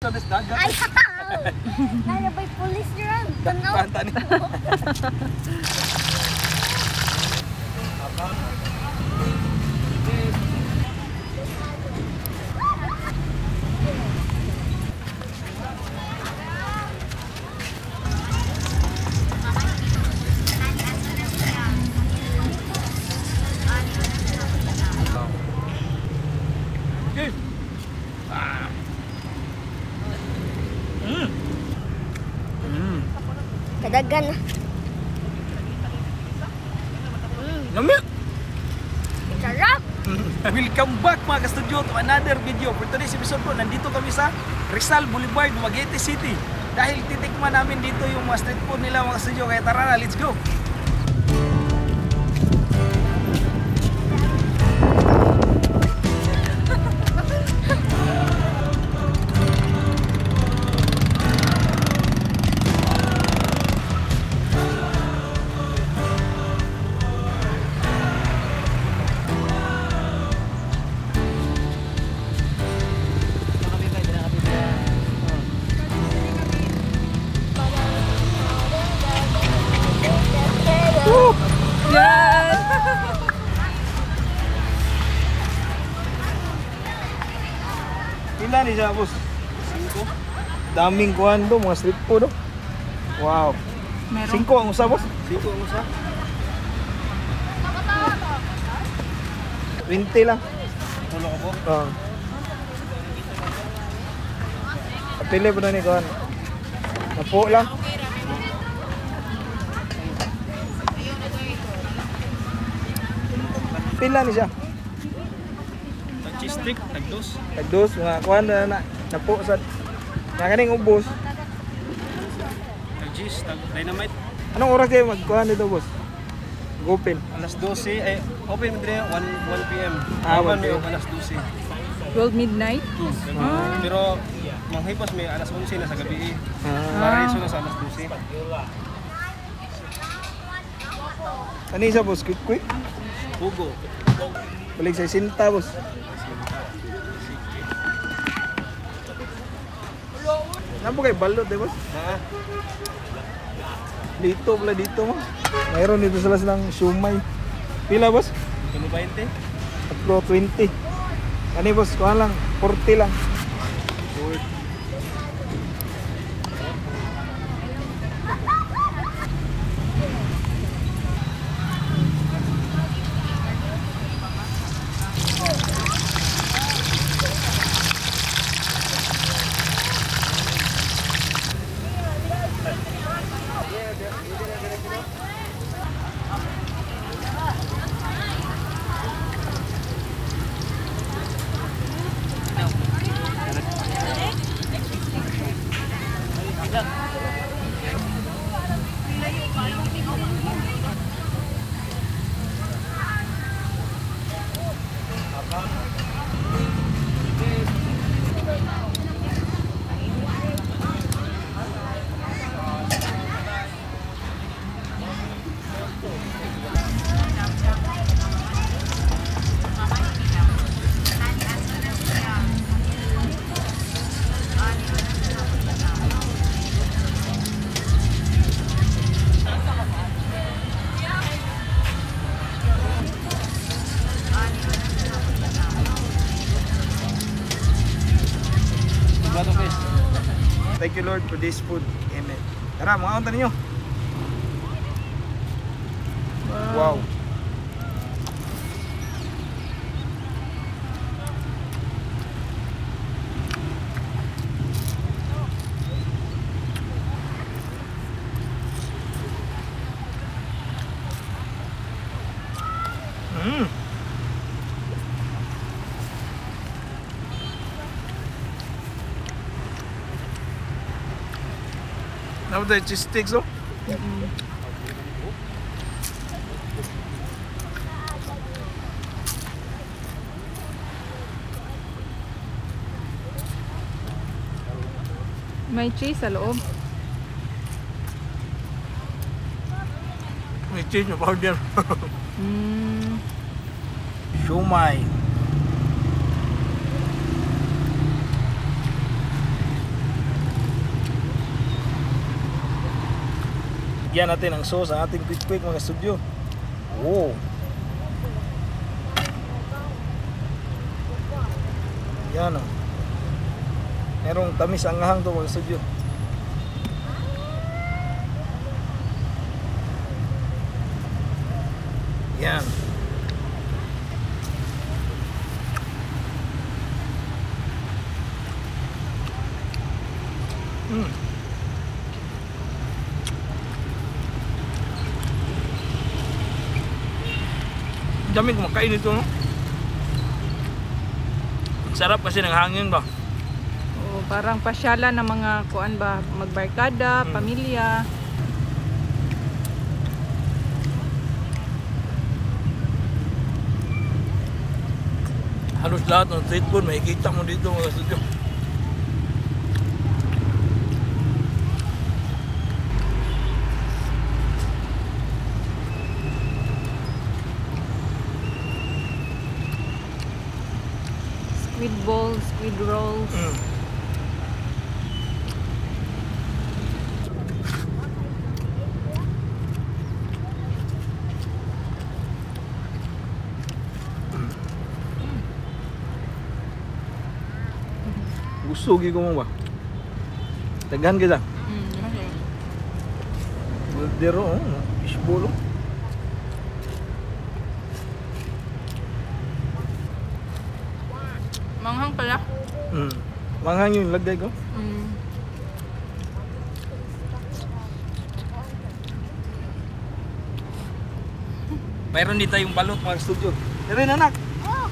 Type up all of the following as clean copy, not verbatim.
Sa dagat. Ay, nalabay police run. Tanaw. Panta ni. Okay. Ah. Mm. Mm. Kadagan na. Lami. Sarap. Welcome back mga ka-studio to another video. For today's episode po, nandito kami sa Rizal Boulevard, Dumaguete City. Dahil titikman namin dito yung mga street food nila mga ka-studio. Kaya tara na, let's go! Pila ni siya, boss? 5. Daming kuhan do, mga street food do. Wow. Meron. 5 ang usa, boss? 5 ang usa. 20 lang. Tulo ka po? Oo. Pili po na ni kuhan. Napo lang. Pila ni siya? Cheese stick, tagdos. Tagdos, mga kuhan na na. Napo sa... Nga kaning ubos. Tag cheese, tag dynamite. Anong oras kayo magkuhan dito, boss? Open. Alas 12, ay open mo 1 PM. Ah, Open 1 p.m. may alas 12. 12 midnight? Pero manghipos may alas 11 na sa gabi. Eh. Ah. Para iso na sa alas 12. Ano isa, boss? Quick, quick? Hugo. Balik sa sinta, boss. Ano po kayo balot, eh, boss? Ha? Dito pala, dito mo. Mayroon dito sila silang siomay. Pila, boss? Tulo 20? Tatlo, 20. Ano, boss? Kuha lang. 40 lang. 40. Thank you, Lord, for this food. Amen. Tara, mga unta ninyo. Wow. Mm. Now the cheese sticks, oh. May cheese sa loob. May cheese na powder. Mm. Siomay. Lagyan natin ang sauce sa ating quick-quick mga studio. Oh. Yan oh. Merong tamis anghang to mga studio. Yan. Ang dami kumakain ito, no? Ang sarap kasi ng hangin ba? Oo, parang pasyalan ng mga kuan ba, magbarkada, pamilya. Halos lahat ng street food makikita mo dito mga studio. Squid balls, squid rolls. Gusto ko mo ba? Daghan kita. Okay. Baldero, oh, fishball. Oh. Manghang pala. Manghang yung lagay ko. Mayroon din tayong balot mga studio. Rin anak. Oh,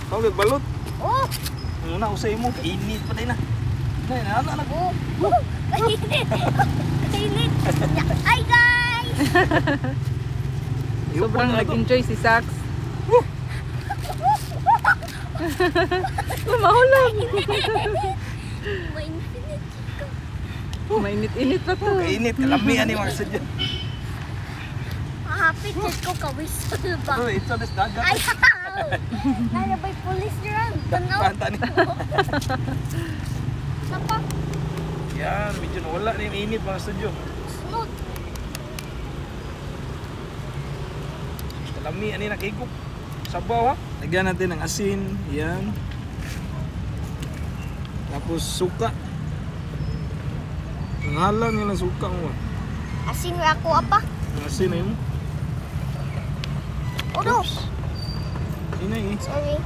Tawag balot. oh, Muna usay mo, kainit pa tayo na. Nay, anak anak. oh, oh. Kainit. Kainit. Hi guys! Sobrang nag-enjoy si Sax. Lumahulog. May infinite ko. Mainit-init pa to. Kainit, kalamian ni mga studio. Happy jud ko kawisol ba? Ito, ito des dagat. Ay, Nara bay police ron. Tanaw. Panta ni. Napa, Yan, medyo nawala na yung init mga studio. sunod. Kalamian ni nakigop. Sabaw ha. Lagyan natin ng asin, yan. Tapos suka. Ang halang nila suka mo. Asin ra ako apa? Ang asin na yun. Oh no. Yun na eh. Sorry.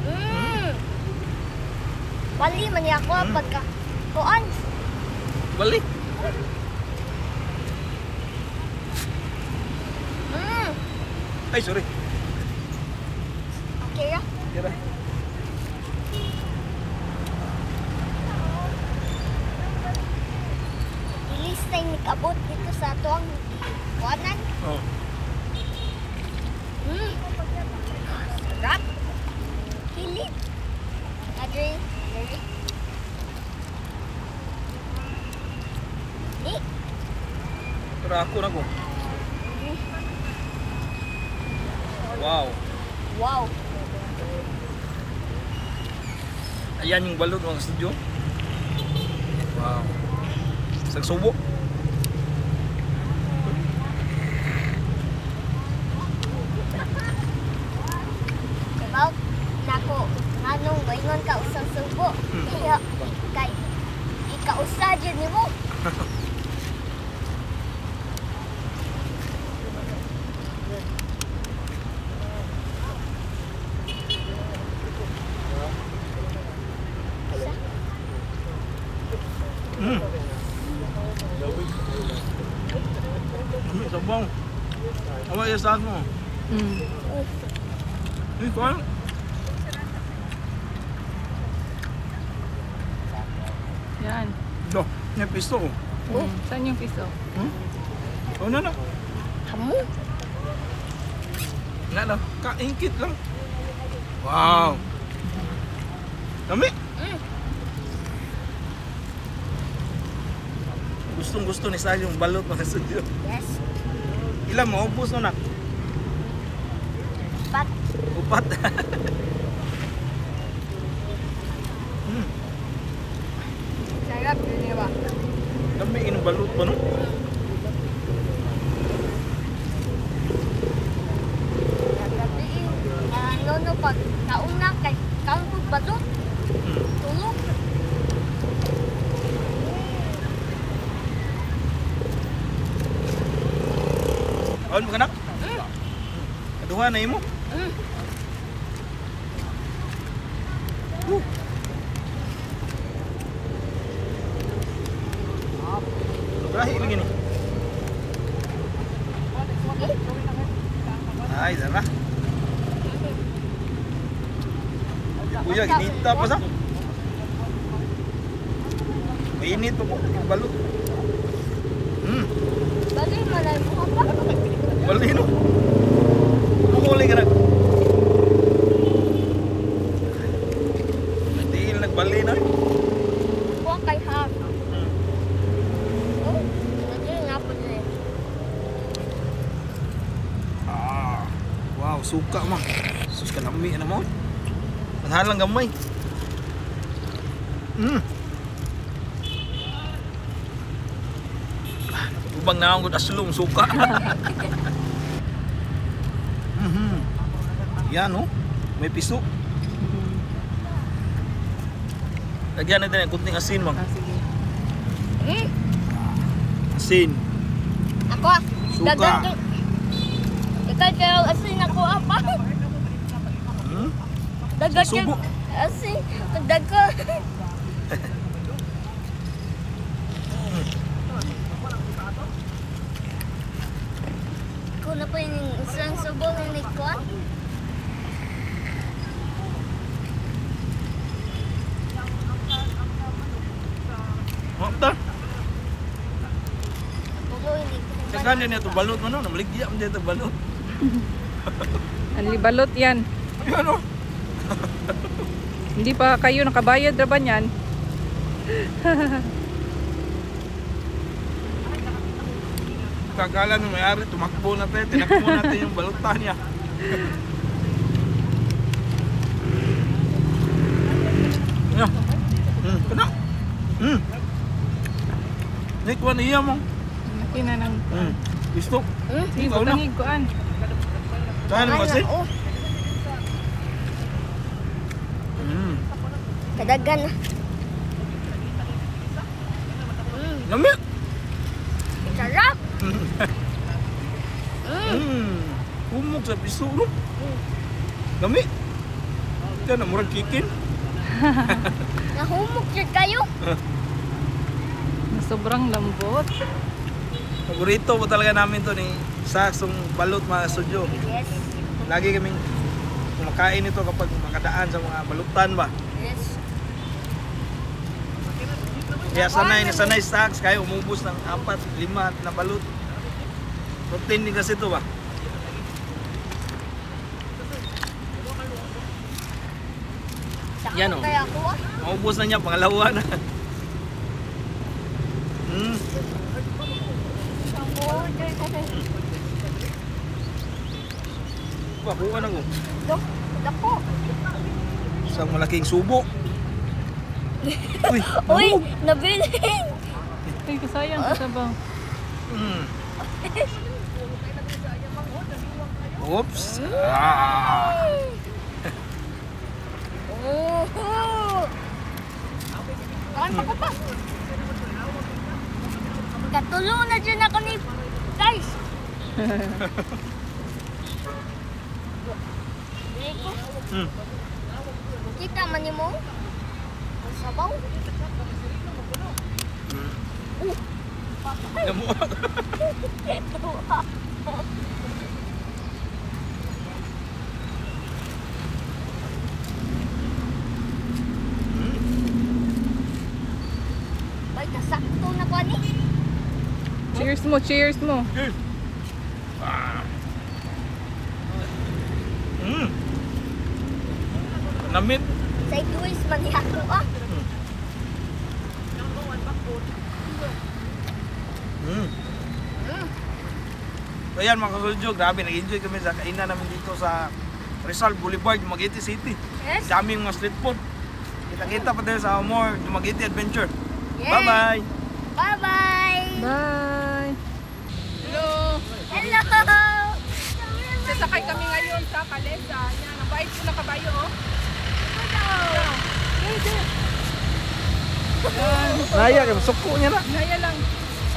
Mm. Wali man niya ako pagka kuan. Balik. Ay, sorry. Okay ra. Tira. Ilis tayo nikabot dito sa tuang kuanan. Oh. Sarap. Hilit. Adri, adri. Ni. Pero ako na ko. Wow. Wow. Ayan yung balot mga studio. Wow. Isang subo. Diba? Nako, nganong gaingon ka usang subo. Kaya, kay, ikausa dyan ni mo. Sabong. Awa yung sa mo. Eh, kuhan. Yan. Do, may pisto ko. Saan yung piso? Oh, na na. Hamo. Na lang. Kaingkit lang. Wow. Dami. Gustong gusto ni Sal yung balot mga studio. Yes. Ilan mo? Ubus no nak? Pat. Upat. Pero pag kauna kay kaon ko balot, tulog. Kaon mo kanak? Kaduha na imo. Rahi lagi ni. Ay, dara. Kuya, ginita pa sa. Mainit pa po, balot. Bagay malay mo ka pa. Bali no. Huli ka na. Nagtiil, nagbali na. Kuha kay ha. Oh, nagyan nga po nila. Ah, wow, suka man. Sus, kalami na mo. Manahalang gamay. Ubang na akong aslong suka. Yan oh, may piso. Lagyan natin ng kunting asin, ma'am. Ah, sige. Asin. Ako ah. Suka. Dagan kayo asin ako apa. Dagan Subo. Asin. Dagan. Kuna pa yung isang subo ng nikon. Mata. Tuloy ni. Sa kanin niya ito balot mo no, namaligya mo dito balot. Anli balot yan. Ayan oh. Hindi pa kayo nakabayad ra ba niyan? Kagala ng may-ari, tumakbo na tayo. Tinakbo natin yung balutan niya. Yeah. Kana. Nikwa niya mo. Laki na ng... Gusto. Sige, Ikaw na. butangig kuan. Tahan mo kasi. Oh. Kadagan na. Lami. Sarap. Humog sa piso no. Lami. Yan na murag kikin. Nahumog jud kayo. Sobrang lambot. Paborito po talaga namin to ni Sax, yung balot mga studio. Yes. Lagi kaming kumakain ito kapag makadaan sa mga balutan ba. Yes. Kaya sanay na sanay Sax, kaya umubos ng 4, 5 na balot. Protein din kasi ito ba? Yan, oh. Kaya ako ah. Maubos na niya, pangalawa na. Kuha na ko. Dako. Isang malaking subo. Uy, Uy, nabilin. Ay, kasayang sa sabaw. Oops. Ah. Oh. Kaon pa ko pa. Katulo na dyan ako ni guys. Kita man nimo? Ang sabaw. Ay, nasakto na ko ani. Cheers mo, cheers mo. Cheers. Namit. Sideways man niya ako ah. So ayan mga kasuljo, grabe nag-enjoy kami sa kainan namin dito sa Rizal Boulevard, Dumaguete City. Yes. Daming mga street food. Kita-kita pa tayo sa more Dumaguete Adventure. Yes. Bye-bye! Bye-bye! Bye! Hello! Hello! Sasakay kami ngayon sa Kalesa. Ang bait ko ng kabayo, oh. Ikaw. Hey, there. Yan. Naya kay suko niya na. Naya lang.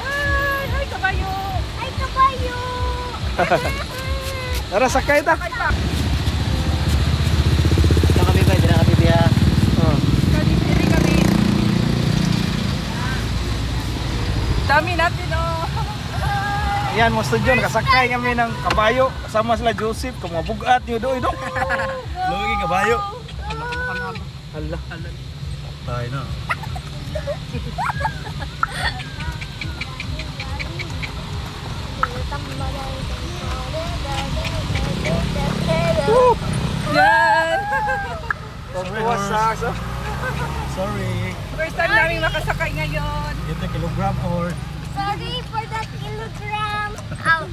Ay, ay, kabayo. Ay, kabayo! Tara, sakay ta. Sakay pa. Dito kami ba? Dito kami biya. Oh. Kami, diri kami. Dami natin, oh. Ayan, mga studio, nakasakay kami ng kabayo. Kasama sila Joseph, kamabugat niyo doy do. Lugi kabayo. Hala. Tayo na. Yan. Tuwa sa. Sorry. First time namin makasakay ngayon. Ito kilogram or Sorry for that kilogram. Ow.